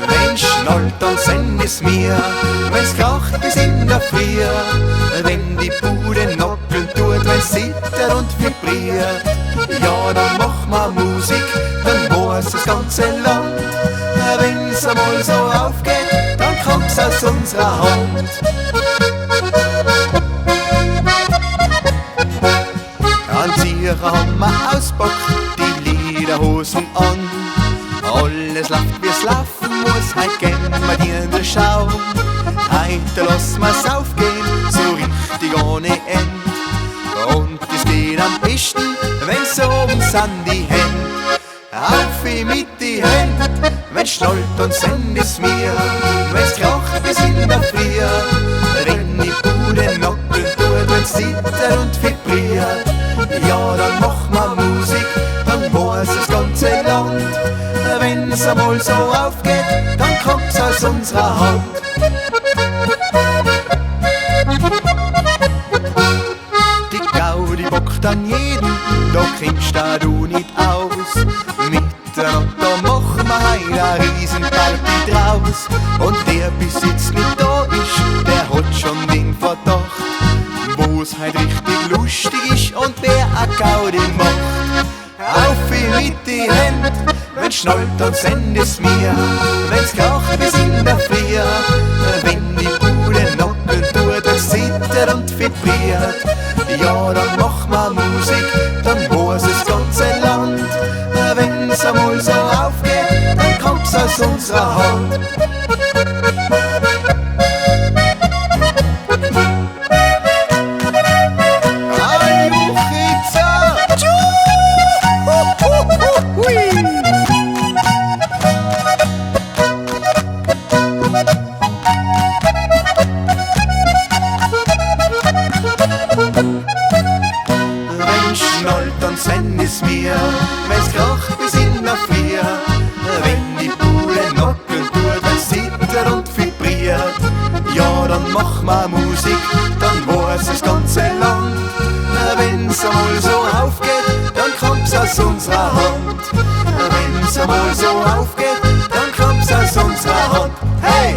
Wenn schnallt, dann sind es mir, wenn's kracht bis in der Früh, wenn die Bude nockeln tut, wenn's zittert und vibriert, ja, dann mach ma Musik, dann weiß das ganze Land. Wenn's einmal so aufgeht, dann kommt's aus unserer Hand. Anzieher haben wir auspackt, die Lederhosen an. Alles läuft, wie's laufen muss, heut gehen wir dir in der Schau. Heute lassen wir's aufgehen, so richtig ohne End. Und es geht am besten, wenn's oben sind die Hände. Auf mit die Händ, wenn's schnallt, dann sind es mir. Wenn's kracht bis in der Früh, wenn die Bude nockeln tut, wenn's zittert und vibriert, ja, dann mach ma Musik, dann weiß das ganze Land. Wenn's einmal so aufgeht, dann kommt's aus unserer Hand. Die Gaudi bockt an jeden, da kommst da du nicht aus. Mitternacht, da machen wir heut a Riesenparty draus. Und der bis jetzt nicht da ist, der hat schon den Verdacht, wo's heut richtig lustig ist und wer a Gaudi macht. Auf mit die Händ, wenn's schnallt, dann sind es mir. Wenn's kracht bis in der Früh, wenn die Bude nockeln tut, wenn's zittert und vibriert, ja, dann mach ma Musik, dann weiß das ganze Land. Wenn's einmal so aufgeht, dann kommt's aus unserer Hand. Wenn schnallt, dann sind es mir, wenn's kracht bis in der Früh, wenn die Bude nockeln tut, wenn's zittert und vibriert, ja, dann mach ma Musik, dann weiß das ganze Land. Wenn's einmal so aufgeht, dann kommt's aus unserer Hand. Wenn's einmal so aufgeht, dann kommt's aus unserer Hand. Hey!